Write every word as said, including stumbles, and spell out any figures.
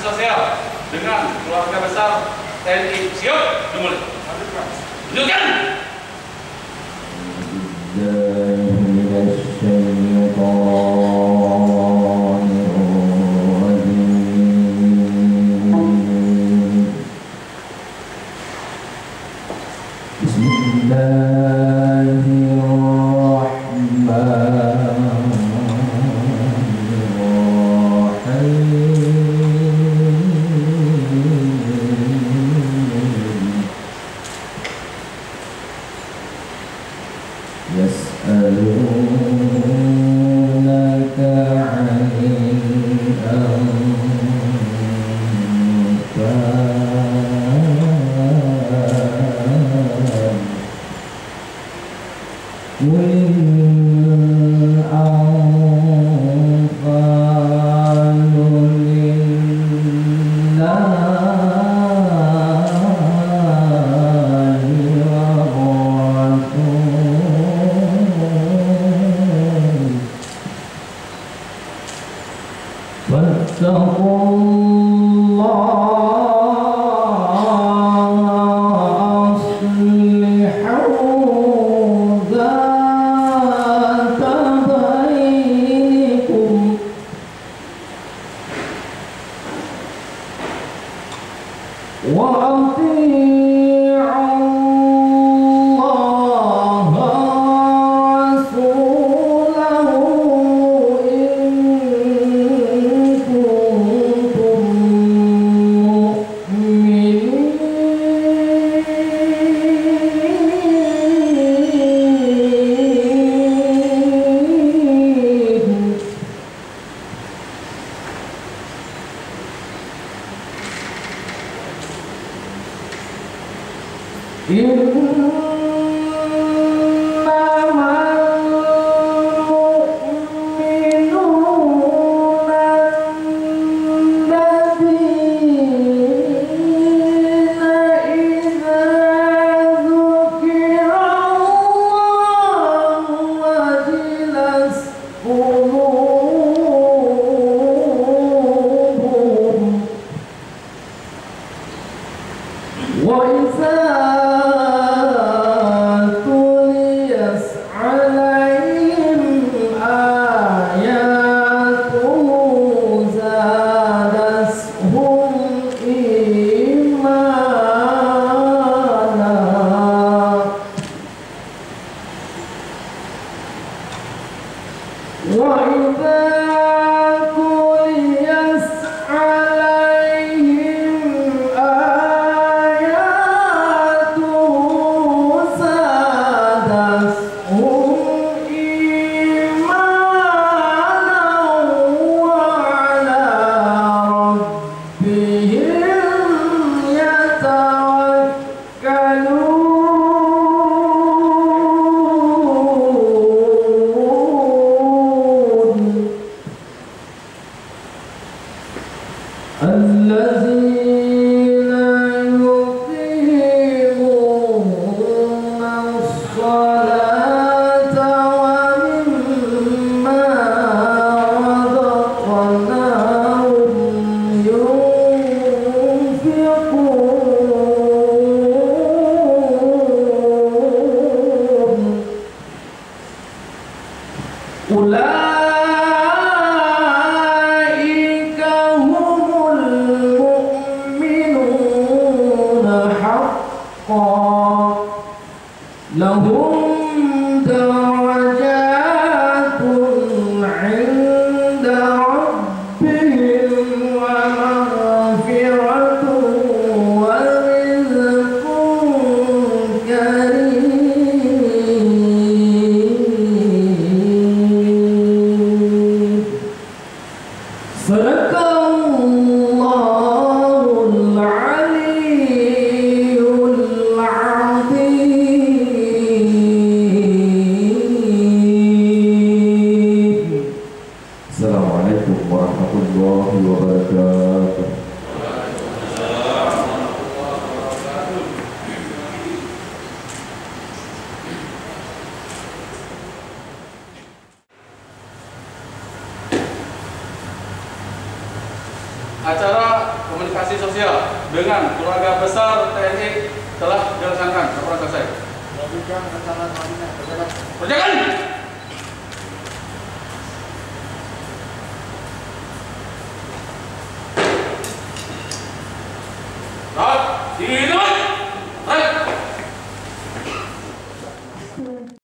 Saya dengan keluarga besar T N I siap dimulai. Tunjukkan. بسم الله الرحمن الرحيم. يسألونك عن الأنفال. قل الأنفال لله والرسول فاتقوا الله وأصلحوا ذات بينكم وأطيعوا الله ورسوله إن كنتم مؤمنين. إنما المؤمنون الذين إذا ذكر الله وجلت قلوبهم وإذا تليت عليهم آياته زادتهم إيمانا وإذا تليت عليهم آياته زادتهم إيمانا وعلى ربهم يتوكلون. الذين يقيمون الصلاة ومما رزقناهم ينفقون. أولئك هم المؤمنون Acara komunikasi sosial dengan keluarga besar T N I telah dilaksanakan. Laporan selesai. Lanjutkan rencana selanjutnya. Kerjakan. Kerjakan!